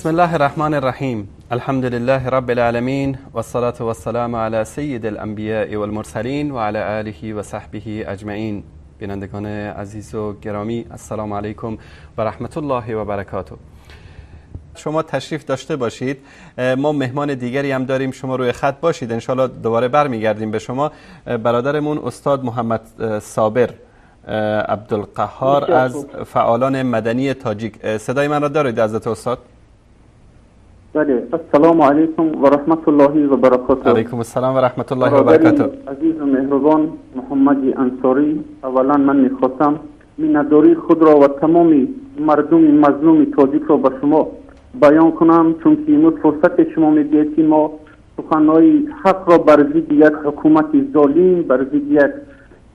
بسم الله الرحمن الرحیم. الحمد لله رب العالمین والصلاة والسلام علی سید الانبیاء والمرسلین و علی آله و صحبه اجمعین. بینندگان عزیز و گرامی، السلام علیکم و رحمت الله و برکاته. شما تشریف داشته باشید، ما مهمان دیگری هم داریم، شما روی خط باشید، انشالله دوباره برمیگردیم به شما. برادرمون استاد محمد صابر عبدالقهار از فعالان مدنی تاجیک. صدای من را دارید حضرت استاد؟ بله. السلام علیکم و رحمت الله و برکاته. علیکم السلام و رحمت الله و برکاته. عزیز و مهربان محمد انصاری، اولا من میخواستم منتداری خود را و تمام مردم مظلوم تاجیک را به شما بیان کنم، چون که امروز فرصت شما میدهید که ما سخنهای حق را بر ضد یک حکومت ظالم، بر ضد یک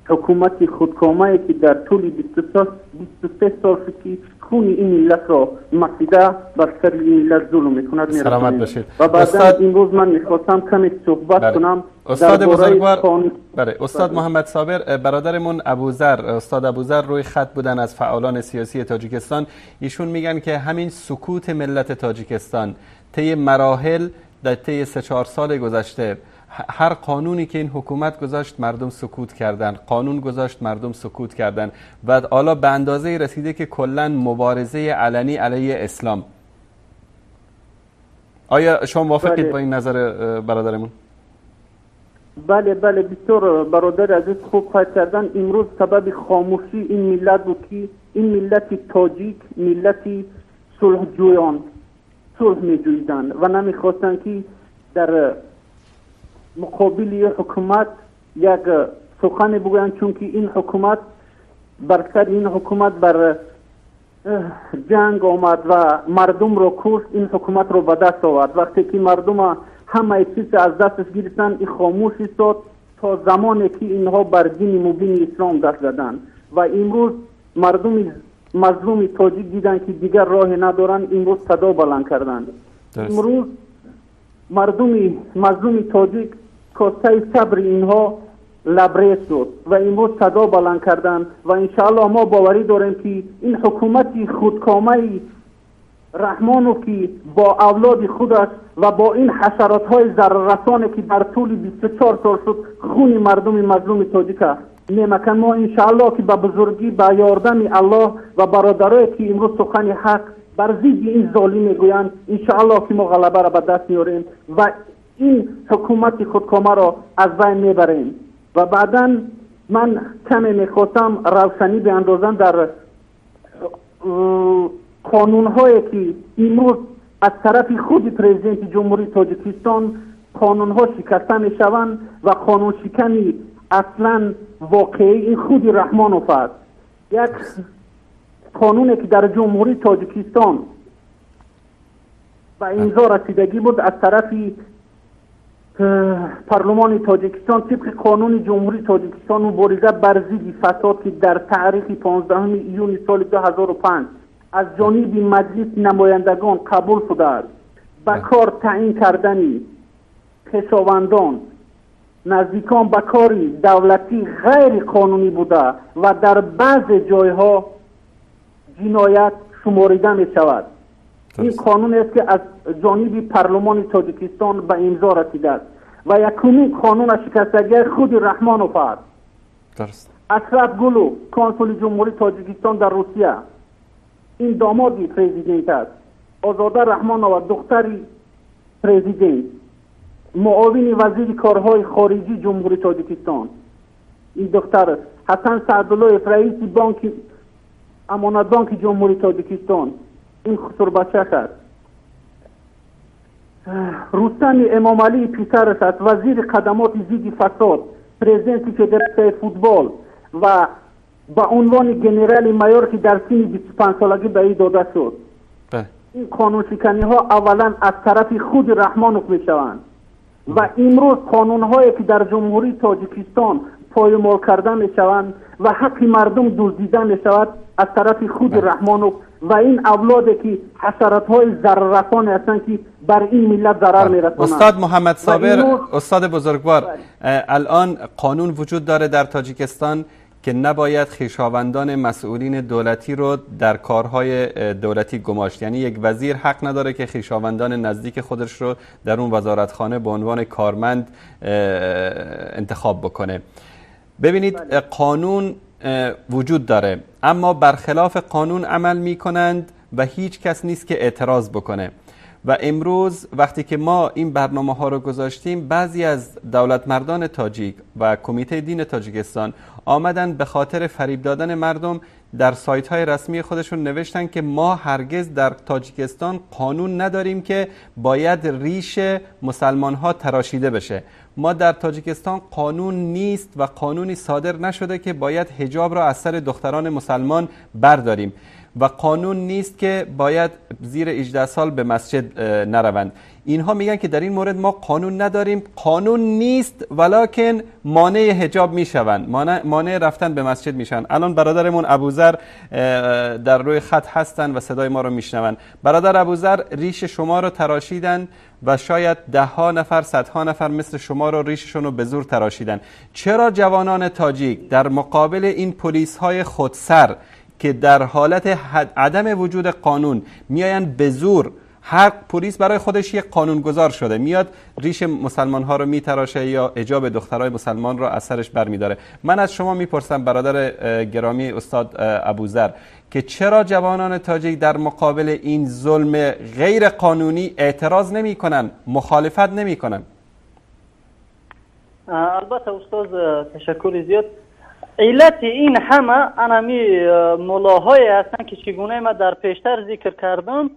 حکومت خودکامه که در طول 23 سال که خون این ملت را مکیده بر سر این ملت ظلم میکند. سلامت باشید. و بعدا امروز من میخواستم کمی صحبت کنم. استاد بزرگوار، بله، استاد محمد صابر، برادرمون ابوذر، استاد ابوذر روی خط بودن از فعالان سیاسی تاجیکستان. ایشون میگن که همین سکوت ملت تاجیکستان طی مراحل در طی 3-4 سال گذشته، هر قانونی که این حکومت گذاشت مردم سکوت کردن، قانون گذاشت مردم سکوت کردن و حالا به اندازه رسیده که کلا مبارزه علنی علیه اسلام. آیا شما موافقید با این نظر برادرمون؟ بله بله، بسیار برادر عزیز خوب قید کردن. امروز سبب خاموشی این ملت بود که این ملت تاجیک ملت صلحجویان صلح میجویدن و نمیخواستن که در مقابل حکومت یک سخن بگویند، چون که این حکومت بر سر این حکومت بر جنگ آمد و مردم رو کشت، این حکومت رو به دست آورد. وقتی که مردم همه چیز از دستش گرفتن، این خاموش ایستاد تا زمانی که اینها بر دین مبین اسلام دست زدن و امروز مردم مظلوم تاجیک دیدن که دیگر راه ندارن، امروز صدا بلند کردند. امروز مردم مظلوم تاجیک کاسه صبر اینها لبریز شد و امروز صدا بلند کردند و انشاءالله ما باوری داریم که این حکومت خودکامه رحمانو که با اولاد خودش و با این حشرات های ضرررسانی که در طول 24 سال شد خون مردم مظلوم تاجیک است نمکن، ما انشاءالله که به بزرگی به یاردم الله و برادرایی که امروز سخن حق بر ضد این ظالم میگویند، انشاءالله که ما غلبه را به دست میاریم و این حکومت خودکامه را از بین میبریم. و بعدا من کمی میخواستم روشنی بیاندازم در قانونهایی که امروز از طرف خود پرزیدنت جمهوری تاجیکستان قانونها شکسته میشوند و قانون شکنی اصلا واقعی این خود رحمانوف است. یک قانونی که در جمهوری تاجیکستان به امضا رسیدگی بود از طرف پارلمان تاجیکستان، طبق قانون جمهوری تاجیکستان مبارزه بر ضد فساد که در تاریخ 15 ایون سال 2005 از جانب مجلس نمایندگان قبول شده است، به کار تعیین کردن خویشاوندان نزدیکان به کار دولتی غیر قانونی بوده و در بعض جایها جنایت شماریده می شود. این قانون است که از جانب پارلمان تاجیکستان به امضا رسیده است و یکمین قانون شکستگی خود رحمانوف است. درست. اشرف گلو، کنسول جمهوری تاجیکستان در روسیه، این داماد پرزیدنت است. آزاده رحمانova، دختر پرزیدنت، معاون وزیر کارهای خارجی جمهوری تاجیکستان، این دختر. حسن سعدالله، رئیس بانک امانت بانک جمهوری تاجیکستان، این خسر بچه است. رستم امامعلی پسرش است، وزیر خدمات ضد فساد، پرزیدنت فدراسیون فوتبال و به عنوان گنرال مایور که در سن 25 سالگی به او داده شد. این قانون شکنی ها اولا از طرف خود رحمانوف می شوند و امروز قانون هایی که در جمهوری تاجیکستان پایمال کرده می شوند و حق مردم دزدیده می شود از طرف خود رحمانوف و این اولادی که حشرات های ضرررسان هستند که بر این ملت ضرر میرسانند. استاد محمد صابر، استاد بزرگوار، الان قانون وجود داره در تاجیکستان که نباید خویشاوندان مسئولین دولتی رو در کارهای دولتی گماشت. یعنی یک وزیر حق نداره که خویشاوندان نزدیک خودش رو در اون وزارتخانه به عنوان کارمند انتخاب بکنه. ببینید قانون وجود داره، اما برخلاف قانون عمل میکنند و هیچ کس نیست که اعتراض بکنه. و امروز وقتی که ما این برنامه ها رو گذاشتیم، بعضی از دولتمردان تاجیک و کمیته دین تاجیکستان آمدن به خاطر فریب دادن مردم در سایت های رسمی خودشون نوشتن که ما هرگز در تاجیکستان قانون نداریم که باید ریش مسلمان ها تراشیده بشه. ما در تاجیکستان قانون نیست و قانونی صادر نشده که باید حجاب را از سر دختران مسلمان برداریم و قانون نیست که باید زیر 18 سال به مسجد نروند. اینها میگن که در این مورد ما قانون نداریم، قانون نیست، ولکن مانع حجاب میشوند، مانع رفتن به مسجد میشن. الان برادرمون ابوذر در روی خط هستن و صدای ما رو میشنون. برادر ابوذر، ریش شما رو تراشیدن و شاید ده ها نفر، صدها نفر مثل شما رو ریششون رو به زور تراشیدن. چرا جوانان تاجیک در مقابل این پلیس های خودسر که در حالت عدم وجود قانون میاین به زور، هر پلیس برای خودش یک قانونگذار شده، میاد ریش مسلمان ها رو میتراشه یا حجاب دخترای مسلمان رو از سرش برمیداره. من از شما میپرسم برادر گرامی استاد ابوذر که چرا جوانان تاجیک در مقابل این ظلم غیر قانونی اعتراض نمیکنن، مخالفت نمیکنن؟ البته استاد تشکر زیاد. علت این همه انمی ملاهای هستن که چگونه ما در پیشتر ذکر کردم،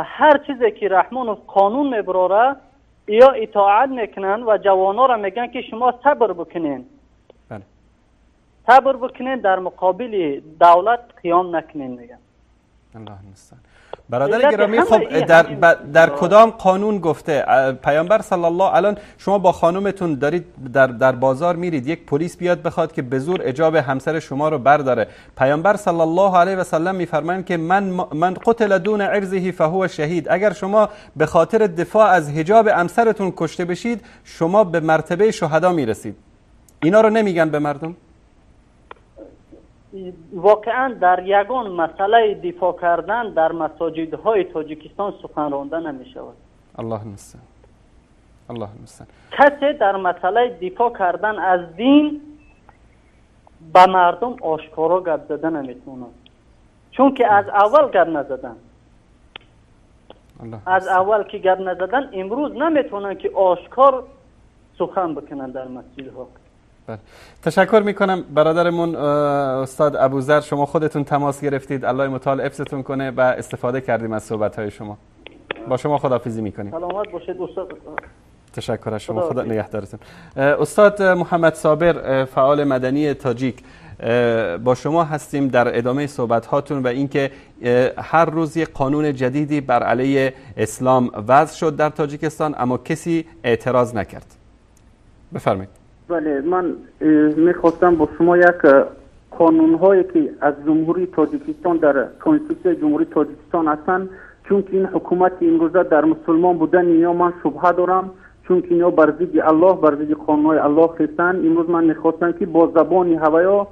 هر چیزی که رحمان قانون میبراره یا اطاعت میکنن و جوانا را میگن که شما صبر بکنین، بله، صبر بکنین، در مقابل دولت قیام نکنین میگن. الله المستعان. برادر گرامی، خب در کدام قانون گفته پیامبر صلی الله، الان شما با خانومتون دارید در بازار میرید، یک پلیس بیاد بخواد که به زور حجاب همسر شما رو برداره، پیامبر صلی الله علیه و سلم میفرمایند که من قتل دون عرضه فهو شهید. اگر شما به خاطر دفاع از حجاب همسرتون کشته بشید، شما به مرتبه شهدا میرسید. اینا رو نمیگن به مردم؟ واقعا در یگان مسئله دفاع کردن در مساجدهای تاجیکستان سخن رانده نمی شود. الله المستعان. الله المستعان. کسی در مسئله دفاع کردن از دین به مردم آشکارا گپ زده نمیتونه، چون که از اول گپ نزدن. از اول که گپ نزدن، امروز نمیتونن که آشکار سخن بکنن در مسجدها. بله. تشکر میکنم برادرمون استاد ابوذر، شما خودتون تماس گرفتید، الله متعال حفظتون کنه و استفاده کردیم از صحبت‌های شما. با شما خداحافظی میکنیم. سلامت باشید استاد. تشکر از شما، خدا نگهدارتون. استاد محمد صابر، فعال مدنی تاجیک، با شما هستیم در ادامه صحبت هاتون و اینکه هر روز یک قانون جدیدی بر علیه اسلام وضع شد در تاجیکستان، اما کسی اعتراض نکرد. بفرمایید. بله، من میخواستم با شما یک قانون هایی که از جمهوری تاجیکستان در کنستیتوسیون جمهوری تاجیکستان هستند، چون که این حکومت امروزه در مسلمان بودن اینا من شبهه دارم، چون که اینا بر ضد الله، بر ضد قانونهای الله هستند. امروز من میخواستم که با زبان هوایا،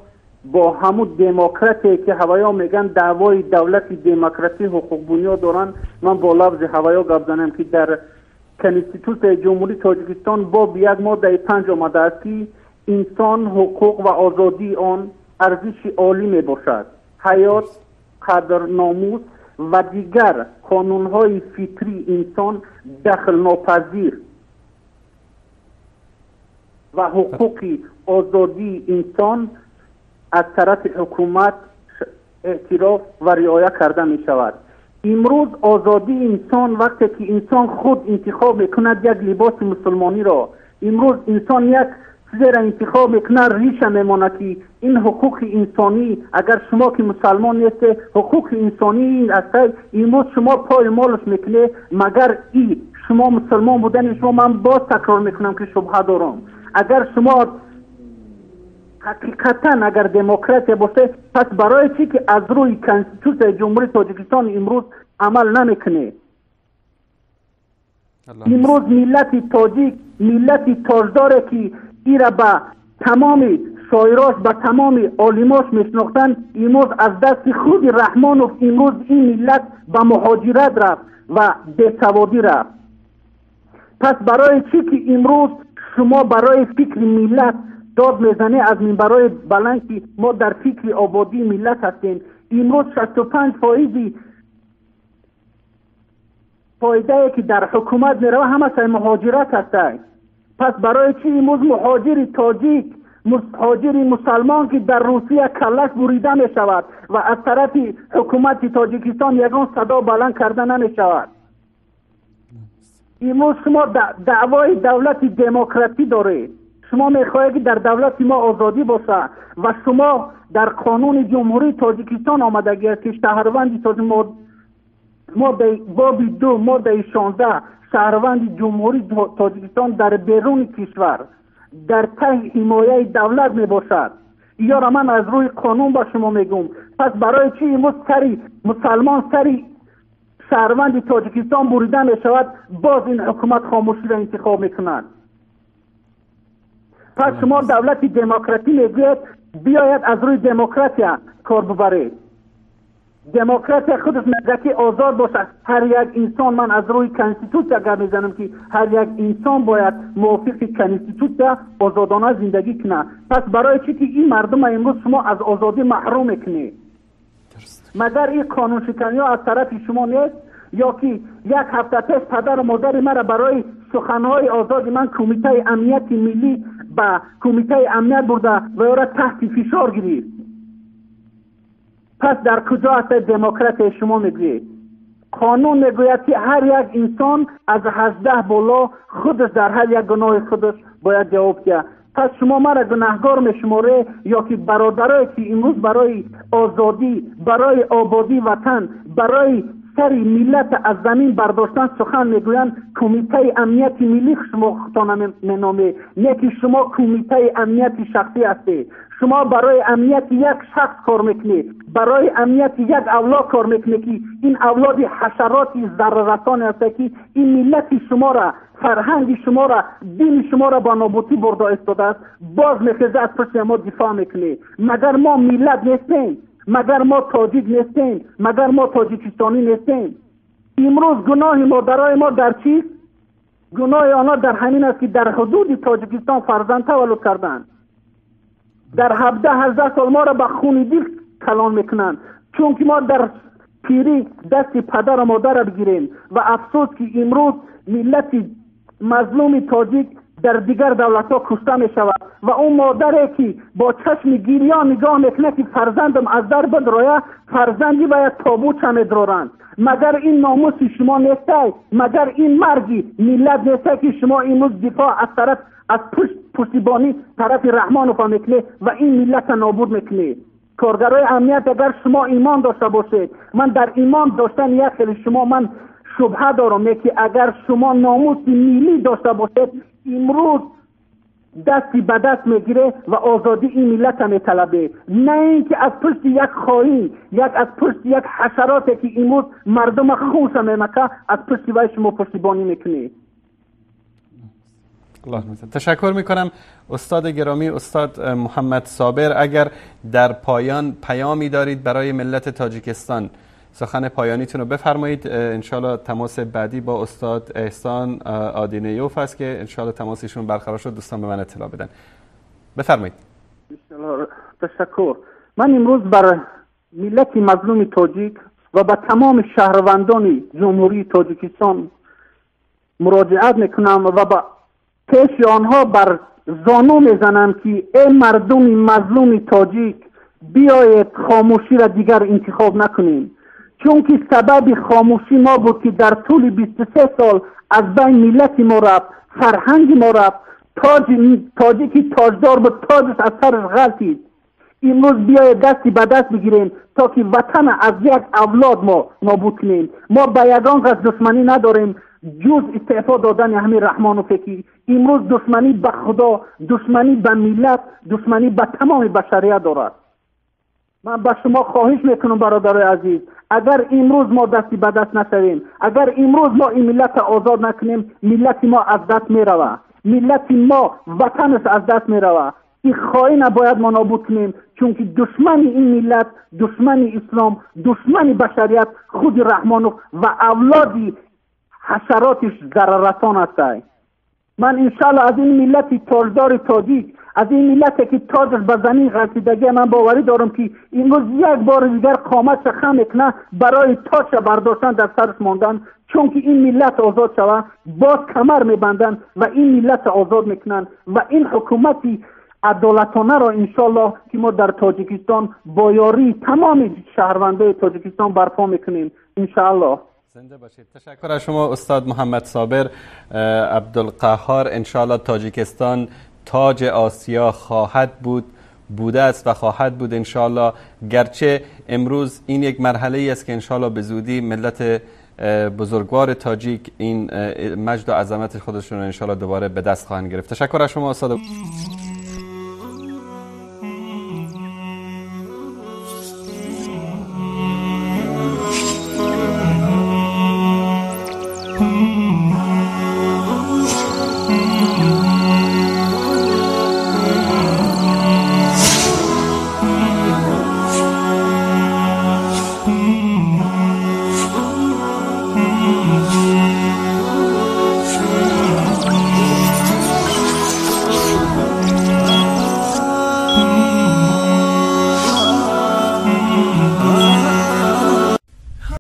با همون دموکراتی که هوایا میگن دعوای دولت دموکراسی حقوق بنیاد دارن، من با لفظ هوایا گپ زنم که در کنستیتوسیون جمهوری تاجیکستان باب 1 ماده 5 آمده است که انسان حقوق و آزادی آن ارزش عالی می باشد، حیات، قدر، ناموس و دیگر قانونهای فطری انسان دخل ناپذیر و حقوق آزادی انسان از طرف حکومت اعتراف و رعایت کرده می شود. امروز آزادی انسان وقتی که انسان خود انتخاب میکند یک لباس مسلمانی را، امروز انسان یک چیزی را انتخاب میکند ریشه میماند که این حقوق انسانی، اگر شما که مسلمان نیستی حقوق انسانی این است، امروز شما پای مالش میکنه، مگر ای شما مسلمان بودن شما، من باز تکرار میکنم که شبهه دارم، اگر شما حقیقتا اگر دموکراتی باشه، پس برای چی که از روی کنستیتوسیون جمهوری تاجیکستان امروز عمل نمیکنه؟ امروز ملت تاجیک ملت تاجداره که ایره به تمام шоирош, ба тамоми олимош мешинохтанд, имрӯз аз дасти худи Раҳмонов имрӯз ин миллат ба муҳоҷират рафт ва бесаводӣ рафт. Пас барои чӣ ки имрӯз шумо барои фикри миллат дод мезанед аз минбарҳои баланд, ки мо дар фикри ободии миллат ҳастем? Имрӯз 65% фоидае ки дар ҳукумат меравад, ҳамааш муҳоҷират ҳастанд. Пас барои чӣ имрӯз муҳоҷири тоҷик, муҳоҷири мусалмон, ки дар Русия каллаш бурида мешавад ва аз тарафи ҳукумати Тоҷикистон ягон садо баланд карда намешавад? Имрӯз шумо даъвои давлати демократӣ доред. Шумо мехоҳед, ки дар давлати мо озодӣ бошад, ва шумо дар қонуни Ҷумҳурии Тоҷикистон омадагӣ аст, ки шаҳрванди моддаи боби 2, моддаи 16, шаҳрванди Ҷумҳурии Тоҷикистон дар беруни кишвар дар таҳи ҳимояи давлат мебошад. Ёра, ман аз рӯи қонун ба шумо мегӯм. Пас барои чӣ имрӯз сари мусалмон, сари шаҳрванди Тоҷикистон бурида мешавад, боз ин ҳукумат хомӯширо интихоб мекунад? Пас шумо давлати демократӣ мегӯяд, биёяд аз рӯи демократия кор бубаред. Демократия худаш мегӯяд, ки озод бошад ҳар як инсон. Ман аз рӯи конститутсия гап мезанам, ки ҳар як инсон бояд мувофиқи конститутсия озодона зиндагӣ кунад. Пас барои чӣ ки ин мардума имрӯз шумо аз озодӣ маҳрум мекунед? Магар ин қонуншиканиҳо аз тарафи шумо нест? Ё ки як ҳафта пеш падару модари мара барои суханҳои озоди ман Кумитаи амнияти миллӣ ба Кумитаи амният бурда ва ёра таҳти фишор гирифт. Пас дар куҷо ҳастед демократияи шумо мегӯед? Қонун мегӯяд, ки ҳар як инсон аз 18 боло худаш дар ҳар як гуноҳи худаш бояд ҷавоб диҳад. Пас шумо мара гунаҳгор мешуморед ё ки бародарое, ки имрӯз барои озодӣ, барои ободии ватан, барои сари миллат аз замин бардоштан сухан мегӯянд, Кумитаи амнияти миллӣ шумо худтона меномед? Не ки шумо Кумитаи амнияти шахсӣ ҳастед. Шумо барои амнияти як шахс кор мекунед, барои амнияти як авлод кор мекунед, ки ин авлоди ҳашароти зараррасоне ҳастад, ки ин миллати шуморо, фарҳанги шуморо, дини шуморо ба нобудӣ бурда истодааст. Боз мехеза аз пушти мо дифоъ мекунед. Магар мо миллат нестем? Магар мо тоҷик нестем? Магар мо тоҷикистонӣ нестем? Имрӯз гуноҳи модарои мо дар чист? Гуноҳи онҳо дар ҳамин аст, ки дар ҳудуди Тоҷикистон фарзанд таваллуд карданд. Дар 17-18 сол моро ба хуни дил калон мекунанд, чунки мо дар пирӣ дасти падару модарро бигирем. Ва афсӯс, ки имрӯз миллати мазлуми тоҷик дар дигар давлатҳо кушта мешавад ва он модаре, ки бо чашми гирён нигоҳ мекунад, ки фарзандам аз дар бидроя, фарзанди бояд тобутша медроранд. Магар ин номуси шумо нестай? Магар ин марги миллат нестай, ки шумо имрӯз дифоъ аз тараф, аз пушт пуштибонӣ тарафи Раҳмонова мекунед ва ин миллатро нобуд мекунед? Коргарои амният, агар шумо имон дошта бошед, ман дар имон доштани як хели шумо ман шубҳа дорам, ки агар шумо номуси миллӣ дошта бошед, имрӯз дасти ба даст мегире ва озодии ин миллатро металабе, на ин ки аз пушти як хоин, як аз пушти як ҳашароте, ки имрӯз мардума хунша мемака, аз пушти вай шумо пуштибонӣ мекунед. تشکر میکنم استاد گرامی، استاد محمد صابر. اگر در پایان پیامی دارید برای ملت تاجیکستان، سخن پایانیتون رو بفرمایید. انشالله تماس بعدی با استاد احسان آدینیوف است که انشالله تماسشون برقرار شد دوستان به من اطلاع بدن. بفرمایید. تشکر. من امروز بر ملت مظلوم تاجیک و به تمام شهروندان جمهوری تاجیکستان مراجعت میکنم و با پیش آنها بر زانو میزنم که ای مردم مظلوم تاجیک، بیایید خاموشی را دیگر انتخاب نکنیم، چون که سبب خاموشی ما بود که در طول 23 سال از بین ملت ما رفت، فرهنگ ما رفت. تاجیکی تاجدار بود، تاجش از سرش غلطید. امروز بیاید دستی به دست بگیریم تا که وطن از یک اولاد ما نابود کنیم. ما به یگان قصد دشمنی نداریم جز استعفا دادن همین رحمان و فکی. امروز دشمنی به خدا، دشمنی به ملت، دشمنی به تمام بشریت دارد. من به شما خواهش میکنم برادرای عزیز، اگر امروز ما دستی به دست نشویم، اگر امروز ما این ملت آزاد نکنیم، ملت ما از دست میرود، ملت ما وطنش از دست میرود. این خائن باید ما نابود کنیم، چون که دشمن این ملت، دشمن اسلام، دشمن بشریت خود رحمانوف و اولادی حشراتش ضرررسان است. من انشالله از این ملت تاجدار تاجیک، از این ملت که تاجش به زمین غلطیدگی، من باوری دارم که امروز یک بار دیگر قامتش خم میکنه برای تاج برداشتن در سرش ماندن، چون که این ملت آزاد شود باز کمر میبندن و این ملت آزاد میکنن و این حکومتی عدالتانه را انشالله که ما در تاجیکستان با یاری تمام شهروندای تاجیکستان برپا میکنیم انشالله. زنده باشید. تشکر از شما استاد محمد صابر عبدالقهار. انشالله تاجیکستان تاج آسیا خواهد بود، بوده است و خواهد بود انشالله. گرچه امروز این یک مرحله است که انشالله به زودی ملت بزرگوار تاجیک این مجد و عظمت خودشون رو انشالله دوباره به دست خواهند گرفت. تشکر از شما استاد.